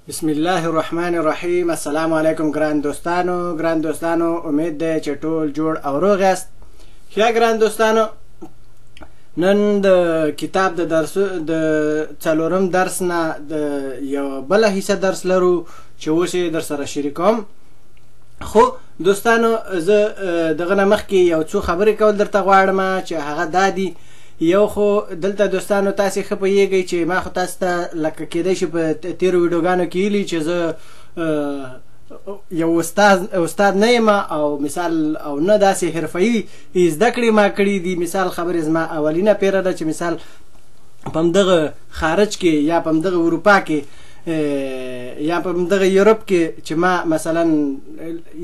بسم الله الرحمن الرحیم. السلام علیکم ګران دوستانو، امید ده چې ټول جوړ او روغ یاست. ښه ګران دوستانو، نن د کتاب د درس د څلورم درس نه د یو بله حصه درس لرو چې اوس یې در سره شریکوم. خو دوستانو، زه دغه نه مخکې یو څو خبرې کول درته غواړم چې هغه دا دي. یو خو دلته دوستانو تاسې ښه پوهېږئ چې ما خو تاسو ته لکه کېدای شي په تېرو ویډیوګانو کې ویلي چې زه یو استاد نه یم او مثال او نه داسې حرفوي زده کړې ما کړي دي. مثال خبرې زما اولینه پیره ده چې مثال په همدغه خارج کې یا په همدغه اروپا کې یا په همدغه یورپ کې چې ما مثلا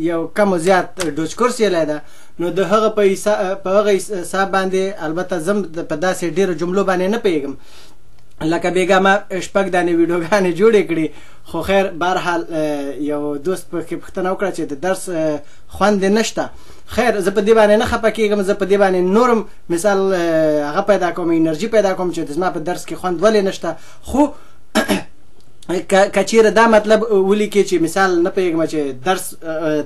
یو کم و زیات Deutsch Kurs یې ده، نو د هغه په هغه حساب باندې البته زم په داسې ډېرو جملو باندې نه پوهېږم. لکه بېګا ما شپږ دانې ویډیوګانې جوړې کړې، خو خیر بهرحال یو دوست پکې پوښتنه وکړه چې د درس خوند یې نشته. خیر زه په دې باندې نه خفه کېږم، زه په دې باندې نورم مثال هغه پیدا کوم، انرژي پیدا کوم چې زما په درس کې خوند ولې نشته. خو که چیرې دا مطلب ولیکې چې مثال نه پوهېږم چې درس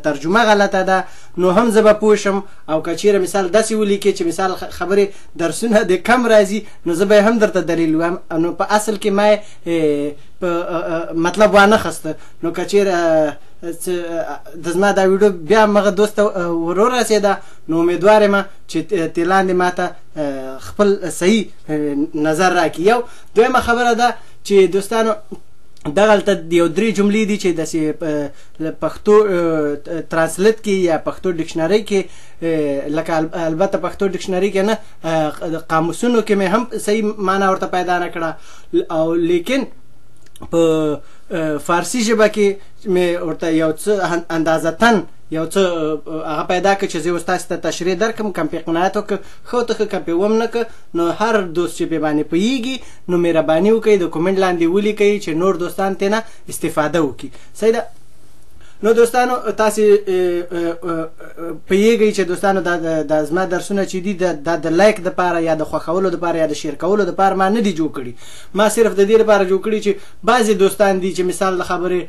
ترجمه غلطه ده، نو هم زه به پوه شم. او که چیرې مثال داسې ولیکې چې مثال خبرې درسونه د کم راځي، نو زه به هم درته دلیل وایم. نو په اصل کې ما په مطلب وانه خسته. نو که چیرې د زما دا ویډیو بیا مغه دوست ته ورورسېده، نو امیدوار یم چې ترې لاندې ما ته خپل صحیح نظر راکړي. یو دویمه خبره ده چې دوستانو دغلته یو درې جملې دي چې داسې پښتو translate کې یا پښتو dictionary کې، لکه البته پښتو dictionary کې نه، قاموسونو کې مې هم صحیح معنا ورته پیدا نه کړه، او لیکن په فارسي ژبه کې مې ورته یو څه اندازه تن یو څه هغه پیدا کړ چې زه اوس تاسې ته تشریح درکړم. کم پې قناعت وکړ ښه ته ښه، کم پې وم نه کړ. نو هر دوست چې پې باندې پوهېږي نو مهرباني وکړئ د comment لاندې ولیکئ چې نور دوستان ترې نه استفاده وکړي. صحیح ده. نو دوستانو تاسې پوهېږئ چې دوستانو دا زما درسونه چې دي دا د like دپاره یا د خوښولو دپاره یا د share کولو دپاره ما نه دي جوړ کړي. ما صرف د دې لپاره جوړ کړي چې بعضې دوستان دي چې مثال د خبرې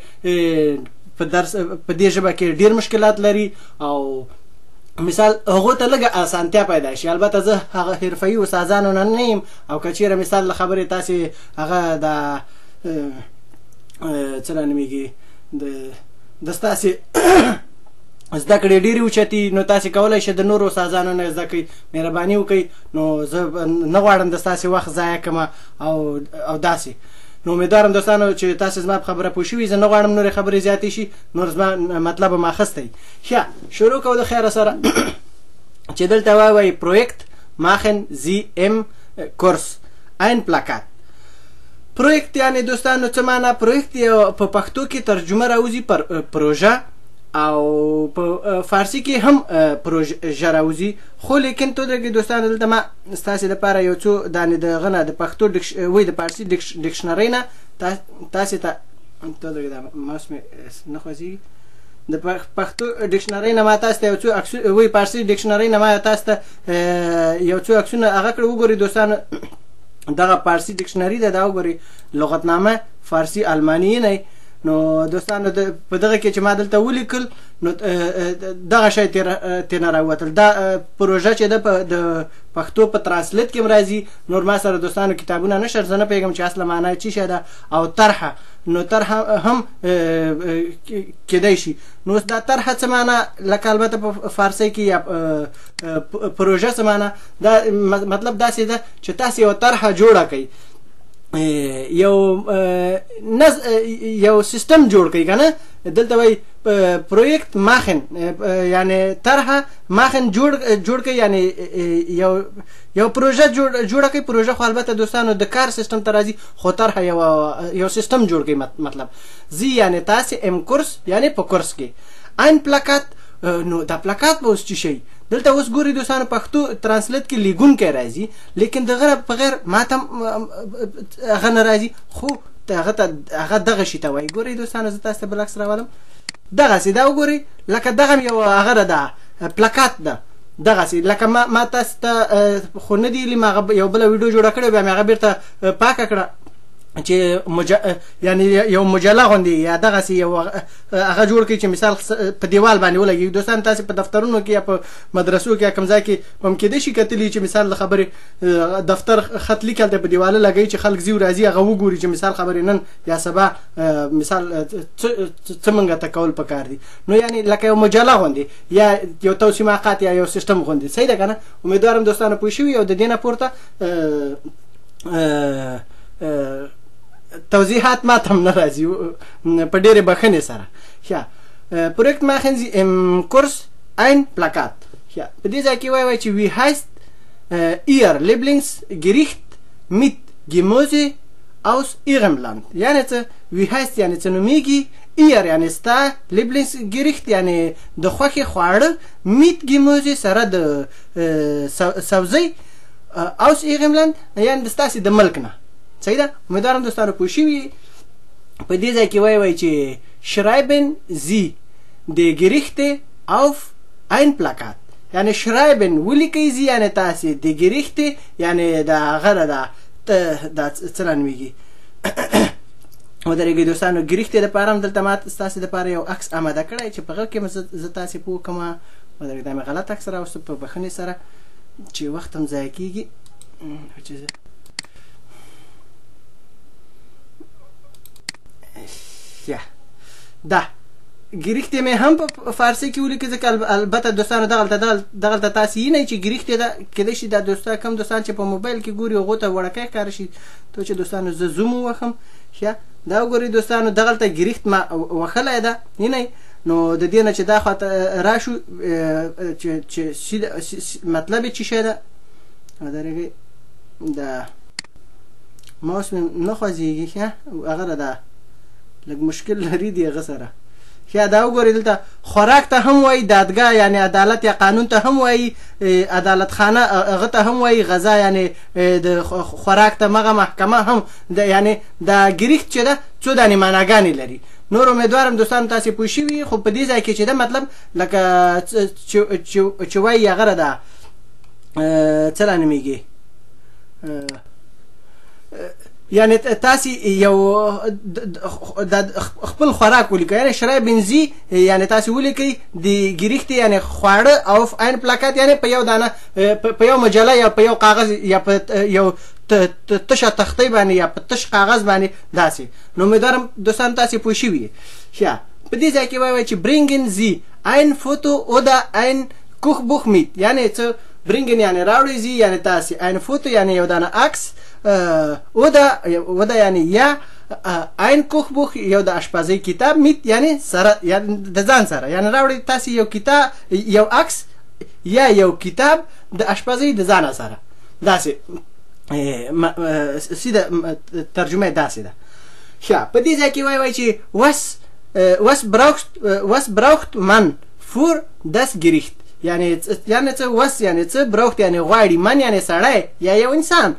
په درس په دې ژبه کې ډېر مشکلات لري او مثال هغو ته لږه اسانتیا پیدا شي. البته زه هغه حرفوي استادانو نه نه یم، او که چیرې مثال له خبرې تاسې هغه د څه را نومېږي د ستاسې زده کړې ډېرې اوچتې، نو تاسې کولی شئ د نورو استادانو نه زده کړئ. مهرباني وکړئ. نو زه نه غواړم د ستاسې وخت ضایع کړم او داسې. نو امیدوارم دوستانو چې تاسې زما په خبره پوه شوي. زه نه غواړم نورې خبرې زیاتې شي، نور زما مطلب هم اخیستی. ښه شروع کوو د خیره سره چې دلته وایي Projekt machen Sie im Kurs ein Plakat. Projekt یعنې دوستانو څه معنا؟ Projekt یو په پښتو کې ترجمه راوځي پر پروژه، او په فارسي کې هم پروژه راوځي. خو لیکن تو درګې دوستانو دلته ما ستاسې دپاره یو څو دانې د هغه نه د پښتو وایي د فارسي dictionary نه تاسې ته تو درګې دا ماوس مې نه خوځېږي. د پښتو dictionary نه ما تاسې ته یو څو عکسونه وایي فارسي dictionary نه ما تاسې ته یو څو عکسونه هغه کړه. وګورئ دوستانو، دغه فارسي dictionary ده، دا وګورئ لغتنامه فارسي الماني نه. نو دوستانو په دغه کې چې ما دلته ولیکل نو دغه شی ترې نه راووتل. دا پروژه چې ده د پښتو په translate کې هم راځي. نور ما سره دوستانو کتابونه نشته، زه نه پوهېږم چې اصله معنا یې څه شی ده. او طرحه، نو طرحه هم کېدای شي. نو اوس دا طرحه څه معنا، لکه البته په فارسۍ کې یا پروژه څه معنا؟ دا مطلب داسې ده چې تاسې یوه طرحه جوړه کړئ، یو یو سیستم جوړ کړئ که نه. دلته وایي Projekt machen، یعنې طرحه machen جوړ کړئ، یعنې یو پروژه جوړه کړئ. پروژه خو البته دوستانو د کار سیستم ته راځي، خو طرحه یو سیستم جوړ کړئ. مطلب Sie یعنې تاسې im Kurs یعنې په کورس کې ein Plakat. نو دا پلاکات به اوس څه شي؟ دلته اوس ګورئ دوستانو پښتو translate کې لیګونکی راځي، لیکن د غره په غیر ماته هغه نه راځي. خو هغه ته هغه دغه شي ته وایي. ګورئ دوستانو زه تاسو ته بل عکس راولم. دغسې دا وګورئ، لکه دغه یو هغه ده پلاکات ده دغسې. لکه ما تاسو ته خو نه دي ویلي، ما هغه یو بله ویډیو جوړه کړې، بیا مې هغه بېرته پاکه کړه. چې یعنی یو مجله غوندې یا دغسې یو هغه جوړ کړئ چې مثال په دیوال باندې ولګېږي. دوستان تاسې په دفترونو کې یا په مدرسو کې یا کوم ځای کې هم کېدای شي کتلي چې مثال د خبرې دفتر خط لیکي هلته په دیواله لګوي چې خلک ځي او راځي هغه وګوري چې مثال خبرې نن یا سبا مثال څه مونږ ته کول پکار دي. نو یعنی لکه یو مجله غوندې یا یو توسیماقات یا یو سیستم غوندې، صحیح ده که نه؟ امیدوارم دوستانو پوه شوي او د دې نه پورته توضیحات ما ته هم نه راځي په ډېرې بښنې سره. ښه Projekt machen Sie im Kurs ein Plakat. ښه په دې ځای کې وایي چې wie heißt Ihr Lieblingsgericht mit Gemüse aus Ihrem Land؟ یعنې څه؟ wie heißt یعنې څه نومیږي، Ihr یعنې ستا، Lieblingsgericht یعنې د خوښې خواړه، mit Gemüse سره د سبزۍ، aus Ihrem Land یعنې د ستاسې د ملک نه. صحیح ده؟ امیدوارم دوستانو پوه شوي. په دې ځای کې وایي چې schreiben Sie die Gerichte auf ein Plakat. یعنې schreiben ولیکئ Sie یعنې تاسې، die Gerichte یعنې د هغه ده دا څه لا نومېږي. ودرېږئ دوستانو، Gerichte دپاره هم دلته ما ستاسې دپاره یو عکس اماده کړی چې په هغه کې زه تاسې پوه کړم. ودرېږئ، دا مې غلط عکس راوستو په بښنې سره چې وخت هم ضایع کېږي. چې زه دا Gerichte مې هم په فارسي کې ولیکه ځکه البته دوستانو دغلته تاسې وینئ چې Gerichte ده. کېدای شي دا دوستان کم دوستان چې په موبایل کې ګوري هغو ته وړکی ښکاره شي، ته چې دوستانو زه zoom ووهم. ښه دا وګورئ دوستانو، دغلته Gericht ما وښلی ده، وینئ؟ نو د دې نه چې دا خواته راشو چې مطلب یې څه شی ده. ودرېږئ، دا ماوس مې نه خوځېږي. ښه هغه ده لږ مشکل لري دی هغه سره. ښه دا وګورئ دلته خوراک ته هم وایي دادګاه یعنې عدالت یا قانون ته هم وایي عدالت خانه هغه ته هم وایي غذا یعنې د خوراک ته مغه محکمه هم ده. یعنې دا Gericht چې ده څو دانې معناګانې لري. نور امیدوارم دوستان تاسې پوه شوي. خو په دې ځای کې چې ده مطلب لکه چې وایي هغه ده څه لا نومېږي، یعنې تاسې یو خپل خوراک ولیکئ، یعنې schreiben Sie یعنې تاسې ولیکئ د Gerichte یعنې خواړه auf ein Plakat یعنې په یو دانه په یو مجله یا په یو کاغذ یا په یو تشه تختۍ باندې یا په تش کاغذ باندې داسې. نو امیدوارم دوستان تاسې پوه شوي. ښه په دې ځای کې وایي چې bringen Sie ein Foto oder ein Kochbuch mit یعنې څه؟ bringen یعنې راوړئ، Sie یعنې تاسې، ein Foto یعنې یو دانه عکس، oder یعنې یا ein Kochbuch یو د اشپزۍ کتاب، mit یعنې سره یا د ځان سره، یعنې راوړئ تاسې یو کتاب یو عکس یا یو کتاب د اشپزۍ د ځانه سره. داسې سیده ترجمه یې داسې ده. ښه په دې ځای کې وایي چې was braucht man für das Gericht یعنې څه؟ was یعنې څه، braucht یعنې غواړي، man یعنې سړی یا یو انسان،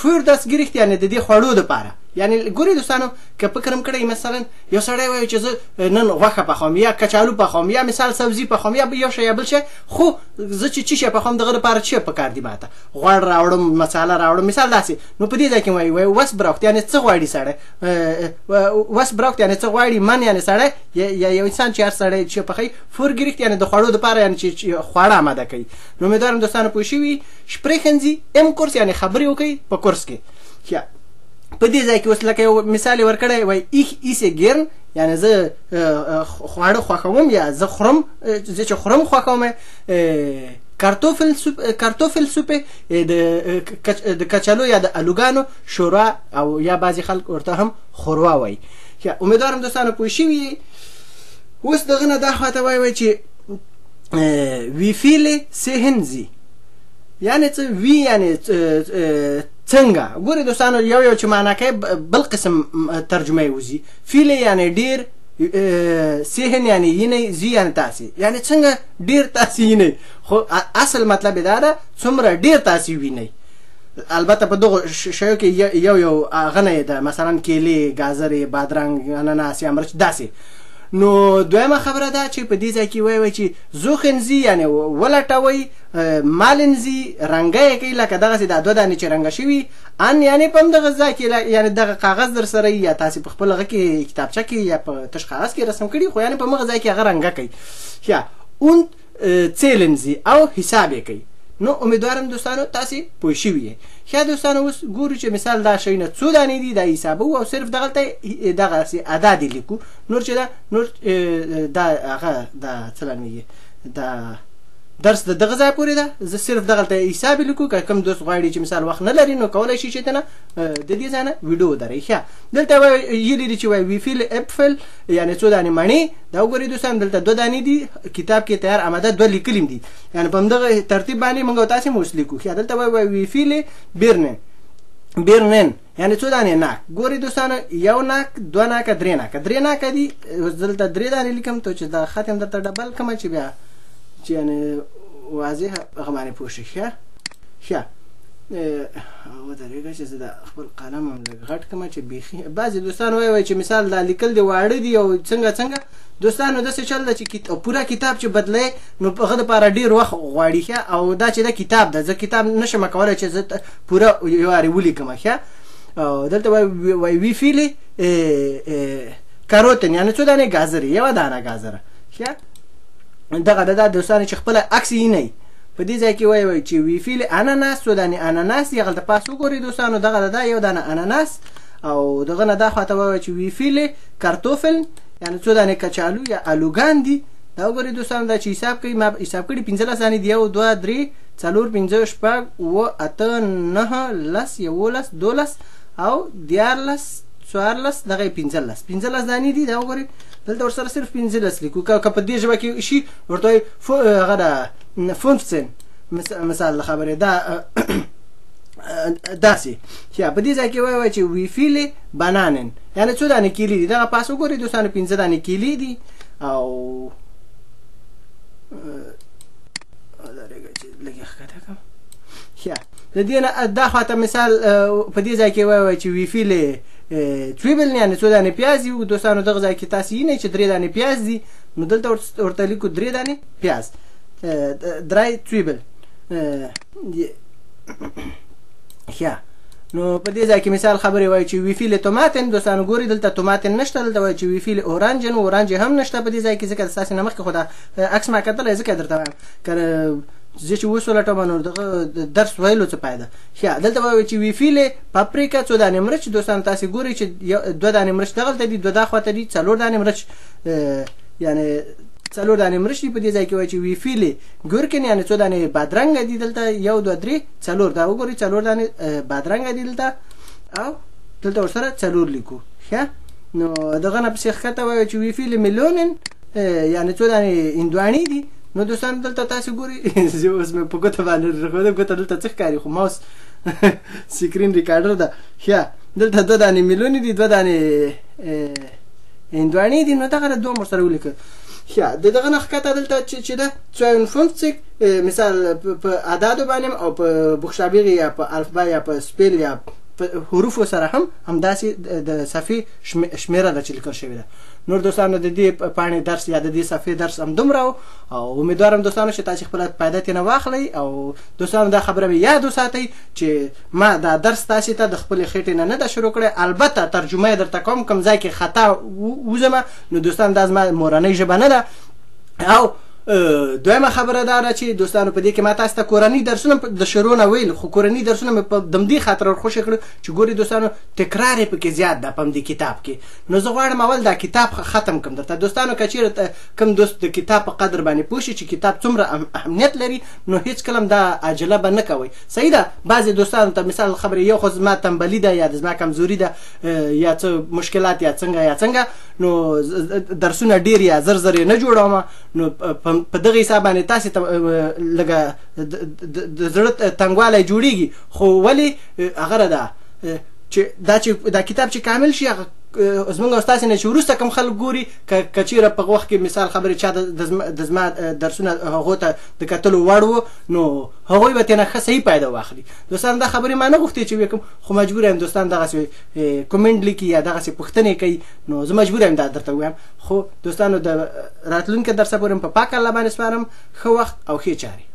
für das Gericht یعنې د دې خوړو دپاره. یعنې ګورئ دوستانو که فکر هم کړئ مثلا یو سړی وایي چې زه نن غوښه پخوم یا کچالو پخوم یا مثال سبزي پخوم یا یو شی یا بل شی، خو زه چې څه شی پخوم دغه دپاره څه شی پکار دي؟ ماته غوړ راوړم، مساله راوړم، مثال داسې. نو په دې ځای کې وایي was braucht یعنې څه غواړي سړی، was braucht یعنې څه غواړي، man یعنې سړی یا یو انسان چې هر سړی چې پخوي، für Gericht یعنې د خوړو دپاره یعنې چې خواړه اماده کوي. نو امیدوارم دوستانو پوه شوي. sprechen Sie im Kurs یعنې خبرې وکړئ په کورس کې. ښه په دې ځای کې اوس لکه یو مثال یې ورکړی وایي ich esse gern یعنې زه خواړه خوښوم یا زه خورم، زه چې خورم خوښوم Kartoffelsuppe د کچالو یا د الوګانو شوروا او یا بعضې خلک ورته هم خوروا وایي. امیدوارم دوستانو پوه شوي. اوس دغه نه دا خواته وایي چې wie viele sehen Sie یعنې څه؟ wie یعنې څنګه؟ ګورئ دوستانو یو یو چې معنا کوي بل قسم ترجمه یې وځي. viele یعنې ډېر، sehen یعنې وینئ، Sie یعنې تاسې، یعنې څنګه ډېر تاسې وینئ، خو اصل مطلب یې دا ده څومره ډېر تاسې وینئ. البته په دغو شیو کې یو یو هغه نه ده، مثلا کیلې، ګازرې، بادرنګ، اناناس یا مرچ داسې. نو دویمه خبره ده چې په دې ځای کې وایي چې suchen Sie یعنې ولټوئ، malen Sie رنګه یې کوي، لکه دغسې دا دوه دانې چې رنګه شوي an یعنې په همدغه ځای کې یعنې دغه کاغذ در سره یا تاسې په خپل هغه کې کتابچه کې یا په تش کاغذ کې رسم کړي، خو یعنې په همغه ځای کې هغه رنګه کوي. یا und zählen Sie او حساب یې کوي. نو امیدوارم دوستانو تاسې پوه شوي یئ. ښه دوستانو اوس ګورو چې مثال دا شیونه څو دانې دي، دا حسابوو او صرف دغلته دغسې اعداد یې لیکو. نور چې ده نور دا هغه دا څه نومېږي دا درس د دغه ځای پورې ده، زه صرف دغلته حساب یې لیکو. که کوم دوست غواړي چې مثال وخت نه لري نو کولی شي چې ته نه د دې ځای نه ویډیو ودروي. ښه دلته ویلي دي چې وایي wie viele Äpfel یعنې څو دانې مڼې. دا وګورئ دوستان دلته دوه دانې دي، کتاب کې تیار اماده دوه لیکلي دي، یعنې په همدغه ترتیب باندې موږ او تاسې هم اوس لیکو. ښه دلته وایي wie viele Birnen Birnen یعنې څو دانې ناک. ګورئ دوستانو یو ناک، دوه ناکه، درې ناکه، درې ناکه دي. اوس دلته درې دانې لیکم ته چې دا خط هم درته ډبل کړم چې بیا چې یعنې واضح هغه باندې پوه شي. ښه ښه ودرېږه چې زه دا خپل قلم هم لږ غټ کړم چې بیخي بعضې دوستان وایي چې مثال دا لیکل دي واړه دي او څنګه څنګه. دوستانو داسې چل ده چې پوره کتاب چې بدلی نو هغه دپاره ډېر وخت غواړي. ښه او دا چې دا کتاب ده، زه کتاب نشم کولی چې زه پوره یو وارې ولیکم. ښه او دلته وایي wie viele Karotten یعنې څو دانې ګازرې، یوه دانه ګازره. ښه دغه ده دوستانو چې خپله عکس یې نه په دې ځای کې وایي چې wie viele Ananas څو دانې اناناس دي. هغلته پاس وګورئ دوستانو دغه ده یو دانه اناناس. او دغه نه دا خواته وایي چې wie viele Kartoffeln یعنې څو دانې کچالو یا الوګان دي. دا وګورئ دوستانو دا چې حساب کوي، ما حساب کړي 15 دانې دي، 1 2 3 4 5 6 7 8 9 10 11 12 او 13 14 دغه یې 15 دانې دي. دا وګورئ دلته ورسره صرف 15 لیکو. که په دې ژبه کې شي ورته وایي هغه ده 15 مثال د خبرې دا داسې. ښه په دې ځای کې وایي چې wie viele Bananen یعنې څو دانې کیلې دي. دغه پاس وګورئ دوستانو 5 دانې کیلې دي. او ودرېږه چې لږ یې ښکته کړم. ښه د دې نه دا خواته مثال په دې ځای کې وایي چې wie viele Zwiebeln یعنې څو دانې پیاز دي. دوستانو دغه ځای کې تاسې وینئ چې 3 دانې پیاز دي، نو دلته ورته لیکو 3 دانې پیاز، drei Zwiebel. ښه نو په دې ځای کې مثال خبرې وایي چې wie viele Tomaten. دوستانو ګورئ دلته Tomaten نشته، دلته وایي چې wie viele Orangen، Orange هم نشته په دې ځای کې، ځکه ستاسې نه مخکې خو دا عکس ما کتلی ځکه درته وایم که زه چې اوس ولټوم نو دغه درس ویلو څه فایده. ښه دلته وایي چې wie viele Paprika څو دانې مرچ. دوستان تاسې ګورئ چې 2 دانې مرچ دغلته دي، 2 دا خواته دي، 4 دانې مرچ یعنې 4 دانې مرچ دي. په دې ځای کې وایي چې wie viele Gurken یعنې څو دانې بادرنګ دي. دلته 1 2 3 4 دا وګورئ 4 دانې بادرنګ دي دلته، او دلته ورسره 4 لیکو. ښه نو دغه نه پسې ښکته وایي چې wie viele Melonen یعنې څو دانې هندواڼې دي. نو دوستان دلته تاسې ګورئ زه اوس مې په ګوته باندې رښوده، ګوته دلته څه ښکاري خو mouse screen recorder ده. ښه دلته 2 دانې Melone دي، 2 دانې هندواڼې دي. نو دغه دوه ورسره ولیکه. ښه د دغه نه ښکته دلته چې ده 52 مثال په اعدادو باندې او په buchstabieren یا په الفبا یا په spell یا په حروفو سره هم همداسې د صفحې شمېره ده چې لیکل شوې ده. نور دوستانو د دې پاڼې درس یا د دې صفحې درس هم دومره و، او امیدوارم دوستانو چې تاسې خپله فایده ترې نه واخلئ. او دوستانو دا خبره مې یاد وساتئ چې ما دا درس تاسې ته د خپلې خېټې نه نه ده شروع کړی، البته ترجمه یې درته کوم، کوم ځای کې خطا وځمه نو دوستان دا زما مورنۍ ژبه نه ده. او دویمه خبره دا ده چې دوستانو په دې کې ما تاسو ته کورني درسونه د شروع نه ویل، خو کورني درسونه مې په دمدې خاطر ورخوشې کړل چې ګوري دوستانو تکرار یې پکې زیات ده په همدې کتاب کې. نو زه غواړم اول دا کتاب ختم کړم درته دوستانو. که چېرې کوم دوست د کتاب په قدر باندې پوه شي چې کتاب څومره اهمیت لري نو هېڅکله هم دا عجله به نه کوئ. صحیح ده بعضې دوستانو ته مثال خبرې یو خو زما تنبلي ده یا زما کمزوري ده یا څه مشکلات یا څنګه یا څنګه، نو درسونه ډېر یا زر زر یې نه جوړوم، نو په دغه حساب باندې تاسې ته لږه د زړه تنګوالی جوړیږي. خو ولې هغه ده چې دا چې دا کتاب چې کامل شي هغه زمونږ او ستاسې نه چې وروسته کوم خلک ګوري، که چیرې په وخت کې مثال خبرې چا د زما درسونه هغو ته د کتلو وړ وو، نو هغوی به ترېنه ښه صحیح فایده واخلي. دوستان دا خبرې ما نه غوښتې چې وکړم، خو مجبور یم دوستان دغسې کومنټ لیکي یا دغسې پوښتنې کوي، نو زه مجبور یم دا درته ووایم. خو دوستانو د راتلونکي درسه پورې په پاک الله باندې سپارم. ښه وخت او ښې چارې.